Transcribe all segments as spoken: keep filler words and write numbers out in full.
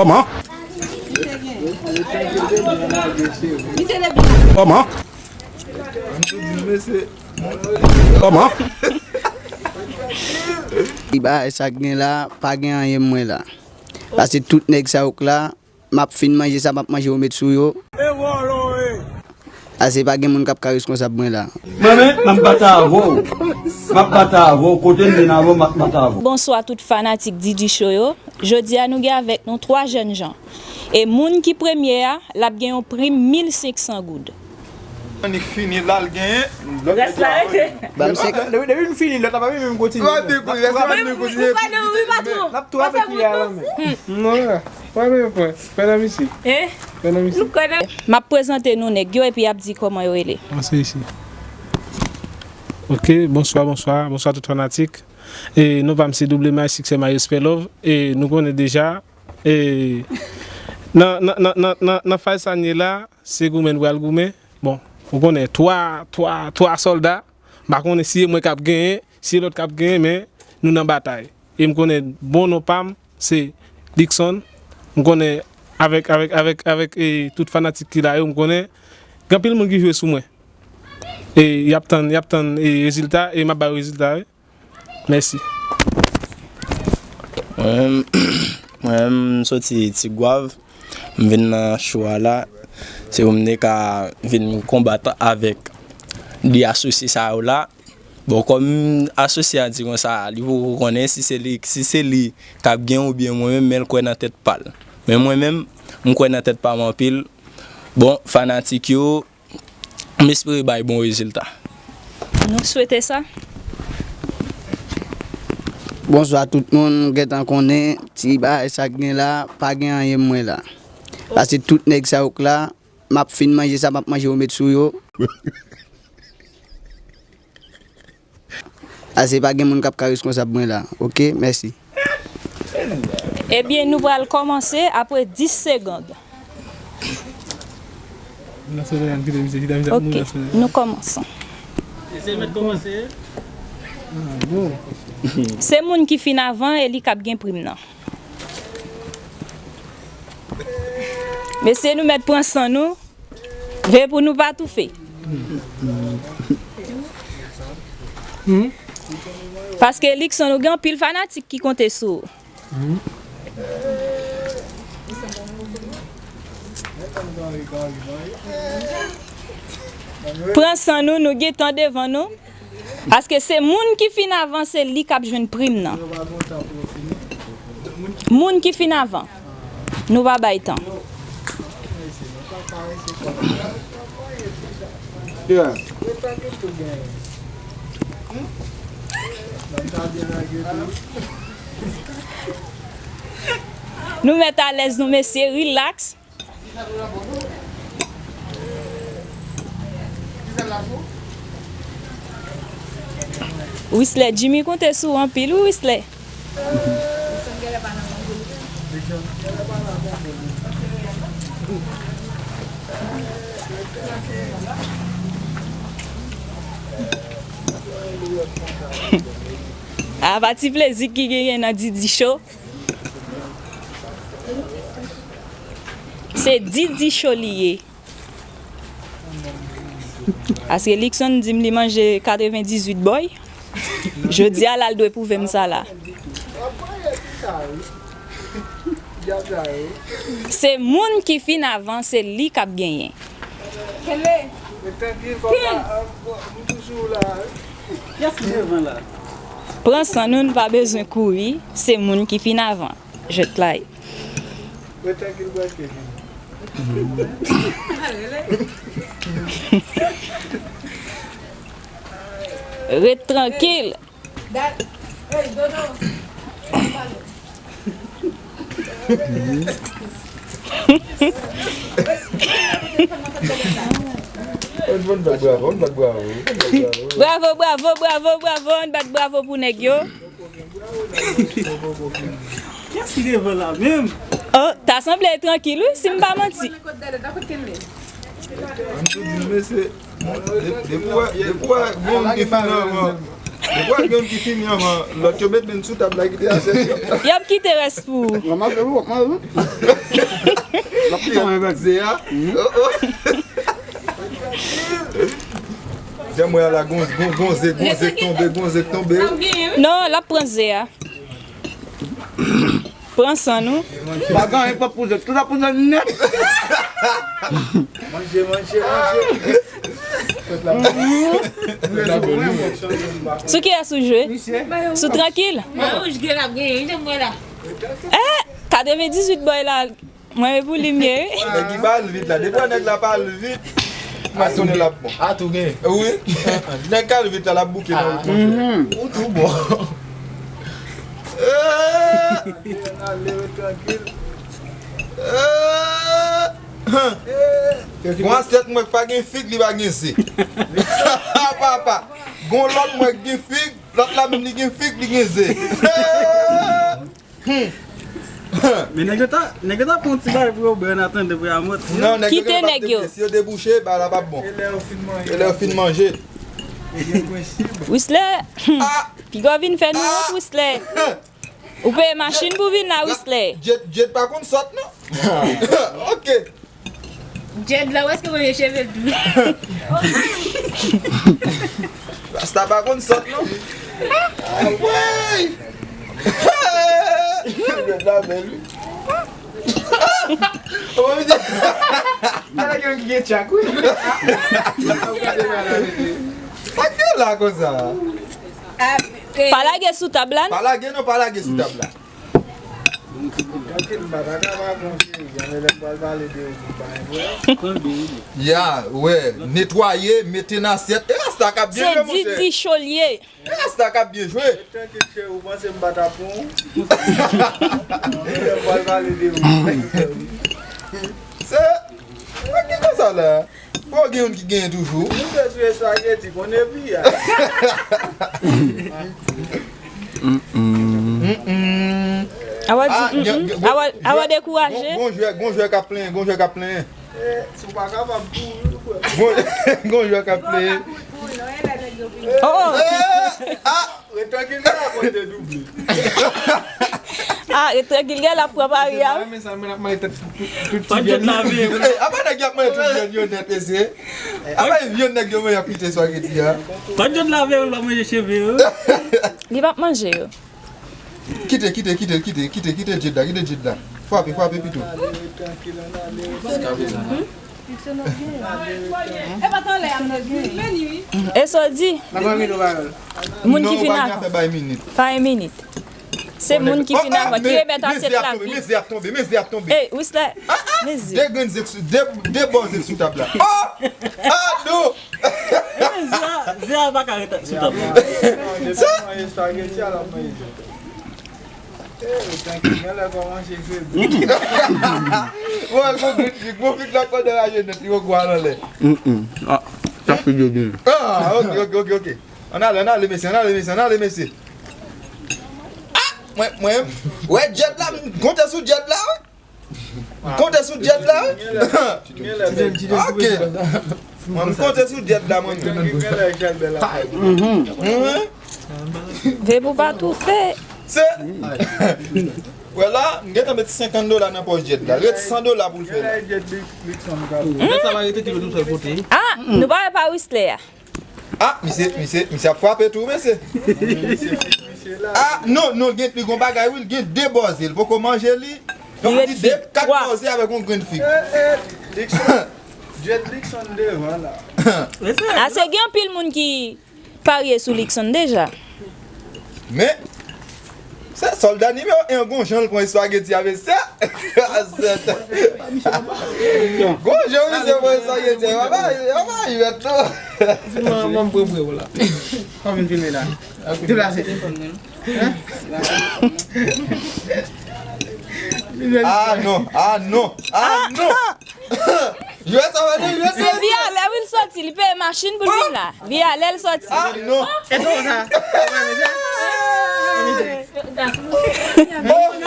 Kòman? Kòman? Kòman? Li bagay sa k gen la, pa gen anyen mwen la. Paske tout nèg sa yo k la, m ap fin manje sa m ap manje yo met sou yo. Ase pa gen moun k ap ka reskonsab mwen la. Mwen menm, m ap batay avè w. M ap batay avè w. Kote m vin avè w, m ap batay avè w. Bonswa tout fanatik Didi Show yo. Jodi a nou gen avèk nou twa jèn jan. E moun ki premye a, l ap gen yon prim mil senk san goud. Annik fini la, l genyen. Lòt nèg la rete. Ba m senk. Depi, depi nou fini, lòt la pa vin menm kontinye. N ap tou avèk li a la men. Non, la. Pran nan misye. Pran nan misye. M ap prezante nou nèg yo epi y ap di kòman yo rele. Pase isi. Ok, bonswa, bonswa, bonswa tout fanatik. E non pa m se Double May, Siksè May, Respè Love. E nou konnen deja. E nan, nan, nan, nan, nan, nan faz sa n ye la, se goumen n pral goumen. Bon, ou konnen, twa, twa, twa sòlda. M pa konnen si e mwen k ap genyen, si e lòt k ap genyen, men nou nan batay. E m konnen bon non pa m, se Luckson. M konnen avèk, avèk, avèk, avèk, e, tout fanatik ki la yo, m konnen gen anpil moun ki jwe sou mwen. E y ap tann, y ap tann, e, rezilta, e m ap ba yo rezilta, wi. Mèsi. Mwen menm, mwen menm, m soti Tigwav, m vin nan show a la, se pou m te ka vin konbat avèk de asosye sa yo la. Bon, kòm asosye a di konsa, li poko konnen si se li, si se li k ap gen oubyen mwen menm, men l kwè nan tèt pa l. Men mwen menm, m kwè nan tèt pa m anpil. Bon, fanatik yo, m espere bay bon rezilta. Nou swete sa. Bonswa tout moun, gentan konnen, ti bagay sa k gen la, pa gen anyen mwen la. Paske tout nèg sa yo k la, m ap fin manje sa m ap manje yo met sou yo. Ase pa gen moun k ap ka reskonsab mwen la. Ok, mèsi. Ebyen, nou pral kòmanse apre dis segond. Ok, nou kòmanse. Se moun ki fin avan e li k ap gen prim nan. Mesye, nou mèt pran san nou. Veye pou nou pa toufe. Paske Luckson, ou gen anpil fanatik ki konte sou ou. Pran san nou, nou gen tan devan nou. Paske se moun ki fin avan, se li k ap jwenn prim nan. Moun ki fin avan, nou pa bay tan. Nou mèt alèz nou, mesye, relax. Wisley, Jimmy konte sou ou anpil wi, Wisley. A pa ti plezi ki genyen nan Didi Show. Se Didi Show li ye. Paske Luckson di m li manje katrevendizuit bòy. Jodi a la, l dwe pwouve m sa la. Se moun ki fin avan, se li k ap genyen. Pran san nou, nou pa bezwen kouri, se moun ki fin avan. Jwèt la ye. Ret trankil. Bravo, bravo, bravo, bravo, bravo, ann bat bravo pou nèg yo. Kiyès ki devan la menm? Oh, ta sanble trankil wi, si m pa manti. Ann tou di mesye, depi w wè, depi w wè moun ki fin avan, Depi w gen youn ki fini anvan lòt, yo met men sou tab la kite asyèt yo. Y ap kite rès pou ou. Mwen manje wi, w ap manje wi. L ap kite mwen avèk ze a. Oh, oh. Jan m wè a la, gon, gon, gon ze, gon ze k tonbe, gon ze k tonbe. Non, l ap pran ze a. Pran san nou. Pa gen anyen k p ap poze, tout ap poze nèt. Manje, manje, manje. Sou kiyès ou jwe? Sou Trankil? Mwen wouj gen l ap genyen, jan m wè la. Eh, katrevendizuit boy la, mwen e pou li m ye wi. Nèg ki pale vit la, depi nèg la pale vit, mwen tounen l ap bon. A tou gen. Wi. Nèg k al vit la, l ap bouke nan wout. Ou tou bon. Eh! Ale, ret trankil. Eh! Gon asyèt mwen k pa gen fig, li pa gen ze. Papa. Gon lòt mwen k gen fig, lòt la menm li gen fig, li gen ze. Eh! Hmm. Men nèg yo ta, nèg yo ta pran yon ti bagay pou yo bwè an atandan pou y a mòd. Non, nèg yo genlè p ap debouche. Si yo debouche, bagay la p ap bon. E lè yo fin manje. E lè yo fin manje. Wislè, hmm. Ah! Piga w vin fè nou wont, Wislè. Ou peye machin pou vin la, Wislè. Djed, Djed pa konn sòt, non? Ok. Djed la, ou èske mwen cheve l tou? Rasta pa konn sòt, non? Anmwey! Djed la bèl, wi. Ala gen yon ki gen tchak, wi. Sa k gen la konsa? Pa lage sou tab la, non? Pa lage non, pa lage sou tab la. Trankil, m pa ta ka pa konfye, jan lè m pral pale de ou, m pa enpre. Ya, wè, netwaye, mete nan asyèt. E rasta k ap byen jwe, monchè. Se Didi Cholye. E rasta k ap byen jwe. Ret trankil, cheri, ou panse m pa t ap pran ou? Lè m pral pale de ou. Se, mwen ki konsa la? Bon, gen youn ki genyen toujou. Nou te sou espageti, konnen pi a. Mm-mm. Mm-mm. Awa di, ah, mm-mm. Gen, gen, awa, awa dekouraje. Gon, gon jwè, gon jwè k ap plenyen, gon jwè k ap plenyen. Eh, si w pa kapab kouri, frè. Gon, gon jwè k ap plenyen. Oh, oh. Eh, ah! Ret trankil, gen la konn te double. Ah, ret trankil, gen la pran pari a. Mwen sa, mwen ap manje tèt tout, tout ti vyann. Fòk jòt lave. Eh, apa nèg y ap manje tout vyann yo nèt, mesye? Apa vyann nèg yo manje ap kite espageti a? Fòk jòt lave, ou pa manje cheve yo. Li p ap manje yo. Kite, kite, kite, kite, kite, kite Djed la, kite Djed la. Frape, frape pito. Jiska prezan. E pa t anlè a m nan gri. E sa w di? Moun ki fin avan. Pa yon minit. Se moun ki fin avan, ki remèt asyèt la vit. Men ze ap tonbe, men ze ap tonbe. Ey, Wislè, men ze. De grenn ze sou, de, de bò ze sou tab la. Oh! Ah, non! Ze a, ze a pa ka ret sou tab la. Sa? Manje espageti a, l ap manje. Eh, trankil, gen lè kòmanse febi. Wè, gon fik, gon fik la kòde raje nèt, li gon gwa l anlè. Mm-mm. Ah, sa se de de. Ah, ok, ok, ok, ok. Ann ale, ann ale, mesye, ann ale, mesye, ann ale, mesye. Ah, mwen, mwen, wè Djed la, m konte sou Djed la, wi. M konte sou Djed la, wi. Gen lè, gen lè, ok. Mwen, m konte sou Djed la, mwen. Gen lè Djed bèl la. Mhm. Veye pou pa toufe. Se. Wè la, m gentan met senkant dola nan pòch Djed la. Ret san dola pou l fè la. Gen lè Djed li, li sanm ka. Nèg sa va rete tou sèl kote. Ah, nou pa wè pa Wislè a. Ah, misye, misye, misye ap frape tou, mesye. Misye, misye la. Ah, non, non, gen, li gon bagay, wi, l gen de bò ze, l poko manje li. Donk, li de kat bò ze avèk yon grenn fig. Eh, eh, Dixon. Djed Dixon devan la. Ase gen anpil moun ki parye sou Luckson deja. Men, se sòlda nimewo en, gon jan l pran espageti a, mesye. Gon jan misye pran espageti a, papa, papa, jwèt tou. Manman m pran pre w la. Kòman vin filme la? Deplase. Hein? Ah non, ah non, ah non. U S A, U S A. Se Viyalè wi l soti, li peye machin pou l vin la. Viyalè l soti. Ah non. E sa sa?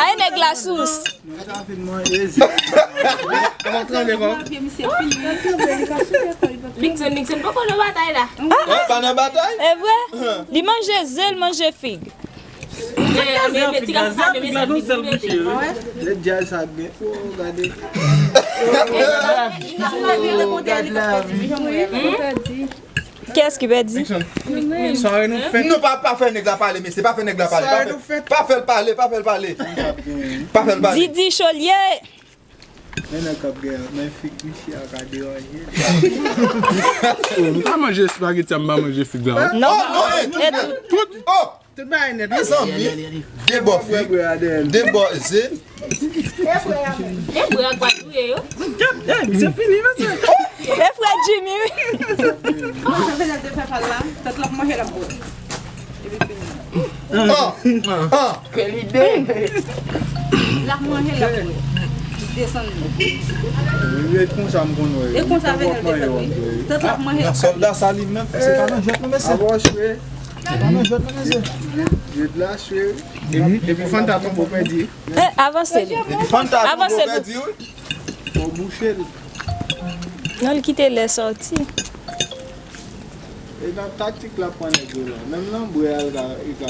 Ay nèg la sous. Ap tranble kò. Nixon, Nixon poko nan batay la. E pa nan batay? E vre? Li manje ze, li manje fig. Ze a fig la, ze a fig la, nou sèl bouche wi. Lè djaz sa gen. Oh, gade. Gad lavi. Kiyès ki pèdi? Sware nou fèt. Non, pa, pa fè nèg la pale, mesye. Pa fè nèg la pale. Pa fè, pa fè l pale, pa fè l pale. Pa fè l pale. Didi Cholye. Men nèg k ap gen, men fig misye a ka deranje. M pa manje espageti a, m pa manje fig la. Non. Tout. Tout bagay nèt. Mezanmi, de bò fig, de bò ze. E bwè ak pa touye yo. Se fini, mesye. E frè Jimmy, wi. Mwen sa fè nèt de fè fal la, tèt l ap manje l ap bwè. Epi fini. An, an. L ap manje l ap bwè. Desann li. E konsa m konn wè. E konsa fè nèt de fè wi. Tèt l ap manje l ap bwè. Sòlda sa li menm, se pa nan jwèt non, mesye. Aba chwe. Se pa nan jwèt non, mesye. Jwèt la chwe. Epi Fanta tonbo pèdi. Avanse li. Epi Fanta tonbo pèdi wi. Fò bouche l. Non, li kite lè sòti. E nan taktik la pran nèg yo la. Menm nan bwè a l ka, li ka.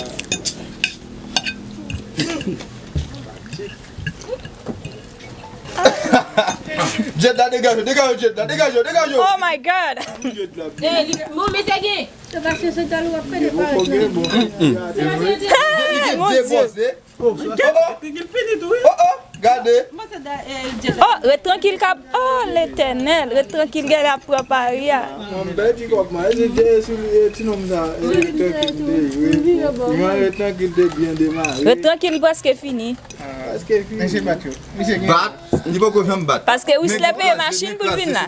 Jed la degaje w, degaje w Jed la, degaje w, degaje w. Oh my God. Bon, mesye gen. Li poko gen bon. Li gen de bò ze. Oh, oh. Gade. Oh, ret trankil kap. Oh, Letènèl, ret trankil gade ap pran pari a. Mwen m pèdi kòb mwen. Eske Dye sou li, ti nonm sa, ret trankil te, wi. Mwen ret trankil te byen demare. Ret trankil prèske fini. Prèske fini. Bat, li poko janm bat. Paske Wislè peye machin pou l vin la.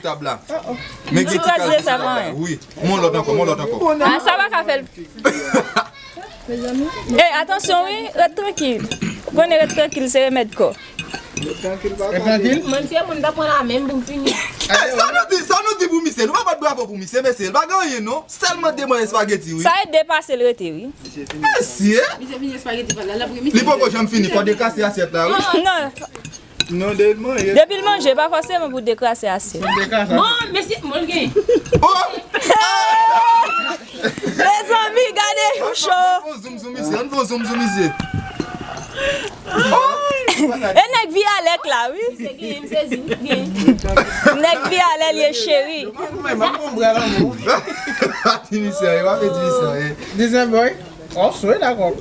Men ki ti kraze sa pa anyen. Wi, mon lòt ankò, mon lòt ankò. A sa pa ka fè l. E atansyon wi, ret trankil. Ou konnen ret trankil se remèd kò. Ret trankil pa pale. Mwen se moun ta pran la menm pou m fini. Sa nou di, sa nou di pou misye? Nou pa bat bravo pou misye, mesye. L pa gen anyen non. Sèlman de mwen espageti wi. Sa e de pase l rete wi. Mesye. Misye fini espageti pa la, l ap Li poko janm fini, fò dekrase asyèt la wi. Non. Non, de l manje. Depi l manje, pa fòseman pou dekrase asyèt. Bon, mesye, bon l gen. Oh! Mezanmi, gade yon cho. Ann fè yon zoom sou misye, ann fè yon zoom sou misye. E nèg vi alèk la wi. Misye gen, m sezi, wi, gen. Nèg vi alèk ye cheri. Ti misye, e pa vle di misye, e. Dizèn boy. Oh, swe dakò.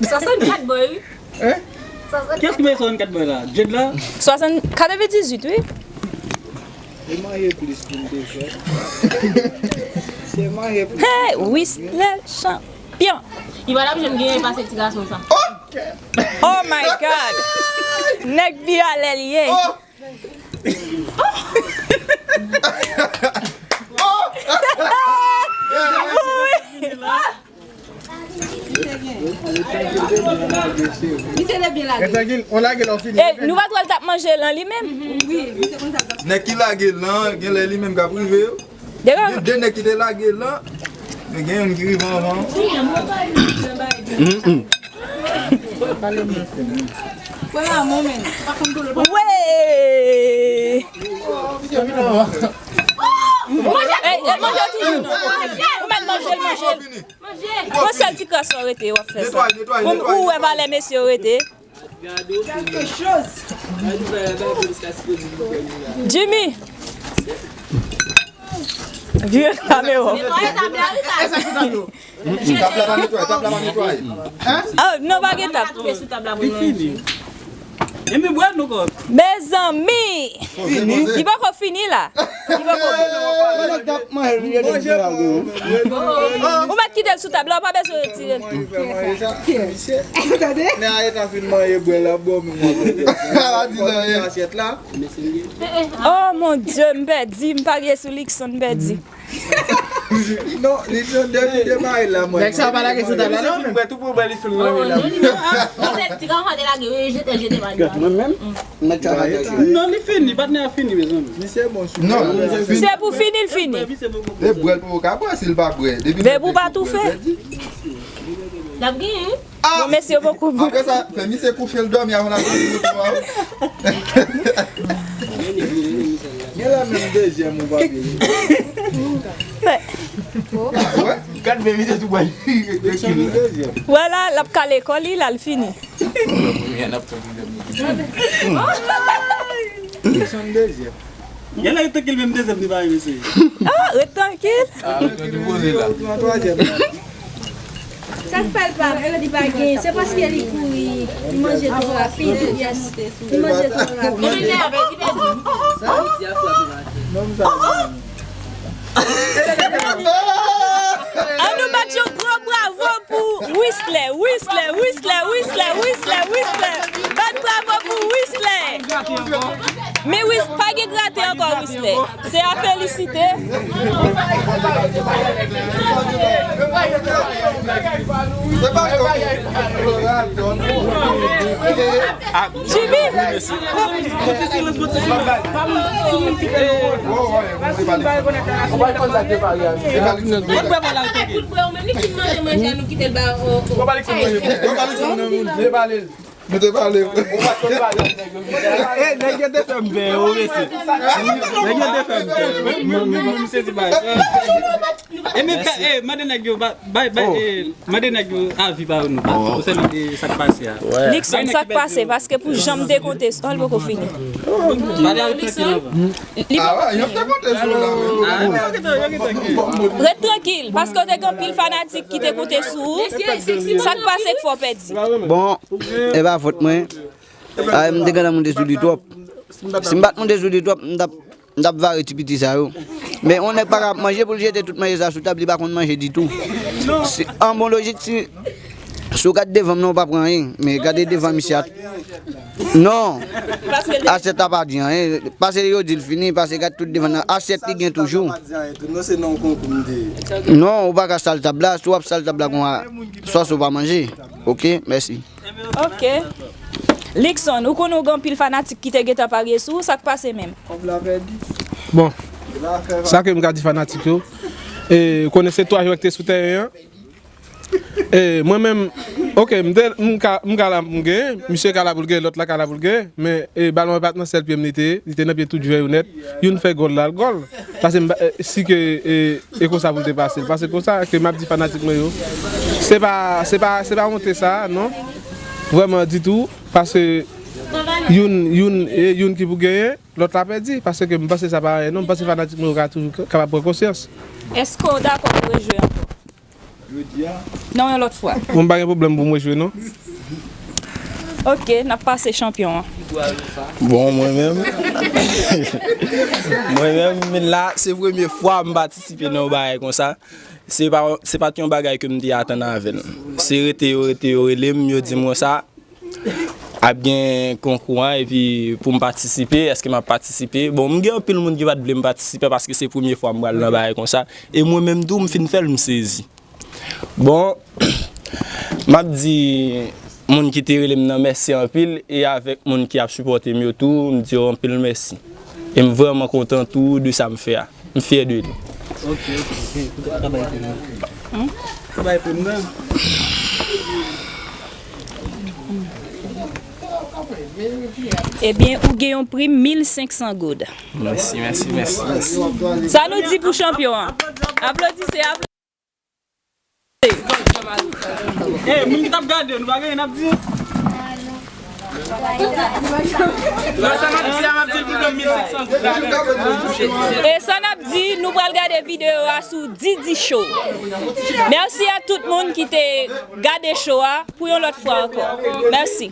Swasannkat boy, wi. Hein? Kiyès ki mete swasann kat bò la? Jed la? Swasann, katrevendizuit wi. Se manje plis pou m te fè. Se manje plis. Hey, Wislè chanpyon. Li pa t ap janm genyen pase ti gason sa. Oh my God. Nèg pi alè l ye. Misye te byen lage. Rete trankil, on lage lè w fini. E nou pa t wè l t ap manje lan li menm? Wi, misye konn sa l t ap fè. Nèg ki lage lan, gen lè li menm k ap rive yo. Gen de nèg ki te lage lan, men gen youn ki rive anvan. Premye mwen menm, pa konn dolo. Wey! Ey, ey, manje w toujou. Ou mèt manje l, manje l. Yon sèl ti kras w rete, w ap fè sa. Ou, ou wè valè mesye yo rete. Jimmy! Vire kamera w. Netwaye tab la, wi, sa. Tab la pa netwaye, tab la pa netwaye. Oh, non, pa gen tab. Ap toufe sou tab la pou nou manje. Epi bwè nou kò. Mezanmi! Li poko fini la. Li poko. Ou mèt kite l sou tab la, ou pa bezwen retire l. Tande? Nèg a ta fin manje bwè la, bon, men mwen. Ala di nan ye. Asyèt la. Oh mon Dieu, m pèdi, m parye sou Luckson, m pèdi. Non, li te dènye demare la, mwen. Nèg sa pa lage sou tab la, non? Mwen tou pou bèl li sou l nan la. Ti gason te lage, wi, jete, jete, pa di. Mwen menm? Nèg sa pa lage. Non, li fini, patnè a fini, mezanmi. Misye bon sou. Non, Se pou fini, l fini. E bwè l poko ka bwè si l pa bwè. Depi Depi w pa toufe. L ap genyen, wi. Bon, mesye, poko bon. Apre sa, fè misye kouche, l dòmi avan l al pran moto a. Gen la menm dezyèm ou pa vini. Gad men misye tou bay. Dezyèm. Wè la, l ap kale kò li, l al fini. Dezyèm. Gen lè ret trankil menm dezyèm li pa rive sezi. Ah, ret trankil. Ah, ret trankil poze la. Sa k fè l pa, li pa gen, se paske li kouri, li manje twò rapid, yes. Li manje twò rapid. Li pèdi. Sa? Nonm sa. An nou bat yon gwo bravo pou Wisley, Wisley, Wisley, Wisley, Wisley, Wisley. Bat bravo pou Wisley. Men Wis, pa gen grate ankò, Wisley. Se a felisite. Jimmy! Ou pa konn sa te pale a. Ou pa konn sa te pale. Ou pa konn sa te pale. Mete pale. Ou pa konn pale. Eh, nèg yo te fè m pè, o, mesye. Nèg yo te fè m pè. M, m, m, m sezi bagay. E men, eh, mande nèg yo, ba, bay, bay, eh, mande nèg yo avi pa yo nou, pa, konsènan, eh, sa k pase a. Nixon, sa k pase, paske pou jan m te konte, oh, l poko fini. Pale avèk tranquille avan. Li poko fini. Ret trankil, paske w te gen anpil fanatik ki te konte sou ou. Sa k pase k fè w pèdi? Bon, e pa fòt mwen. Ah, m te gentan monte sou li twòp. Si m pa t monte sou li twòp, m t ap, m t ap vare ti piti sa yo. Men yon nèg pa ka ap manje pou l jete tout manje sa sou tab, li pa konn manje ditou. Si, an bon lojik, si, si w gade devan m nan, w pa pran anyen. Men gade devan misye a. Non. Asyèt la pa di anyen. Pase yo di l fini, pase gade tout devan nan. Asyèt li gen toujou. Non, ou pa ka sal tab la. Si w ap sal tab la konsa, swa se w pa manje. Ok, mèsi. Ok. Lixon, ou konnen w gen anpil fanatik ki te gentan parye sou ou, sa k pase menm? Bon, sa ke m ka di fanatik yo, e, ou konnen se twa jwè ki te sou tèren an. E, mwen menm, ok, m te, m ka, m ka la pou m genyen, misye ka la pou l genyen, lòt la ka la pou l genyen, men, e, balon an pa t nan sèl pye m li te ye, li te nan pye tout jwè yo nèt, youn fè gòl la, l gòl. Paske m pa, e, si ke, e, e konsa pou l te pase. L pase konsa, ke m ap di fanatik mwen yo. Se pa, se pa, se pa wonte sa, non. Vrèman ditou, paske youn, youn, e youn ki pou genyen, lòt la pèdi. Paske m panse sa pa anyen, non. M panse fanatik mwen yo ka toujou kapab pran konsyans. Èske w dakò pou rejwe ankò? Jodi a? Non, yon lòt fwa. Bon, m pa gen pwoblèm pou m rejwe, non. Ok, n ap pase chanpyon an. Bon, mwen menm, mwen menm, men la, se premye fwa m patisipe nan yon bagay konsa. Se pa, se pa t yon bagay ke m te atann avè l. Se rete yo, rete yo rele m, yo di m konsa, ap gen konkou an, epi pou m patisipe, èske m ap patisipe? Bon, m gen anpil moun ki pa t vle m patisipe paske se premye fwa m pral nan bagay konsa. E mwen menm tou, m fin fè l, m sezi. Bon, m ap di moun ki te rele m nan mèsi anpil, e avèk moun ki ap sipòte m yo tou, m di yo anpil mèsi. E m vrèman kontan tou de sa m fè a. M fyè de li. Ok, ok, ok. Travay pou mwen. Travay pou mwen. Ebyen, ou gen yon prim mil senk san goud. Mèsi, mèsi, mèsi, mèsi. Sa nou di pou chanpyon an? Aplodise, aplodise. Eh, moun ki t ap gade, nou pa gen anyen n ap di? Non, sa m ap di a, m ap di l pou mil senk san goud la. E sa n ap di, nou pral gade videyo a sou Didi Show. Mèsi a tout moun ki te gade show a pou yon lòt fwa ankò. Mèsi.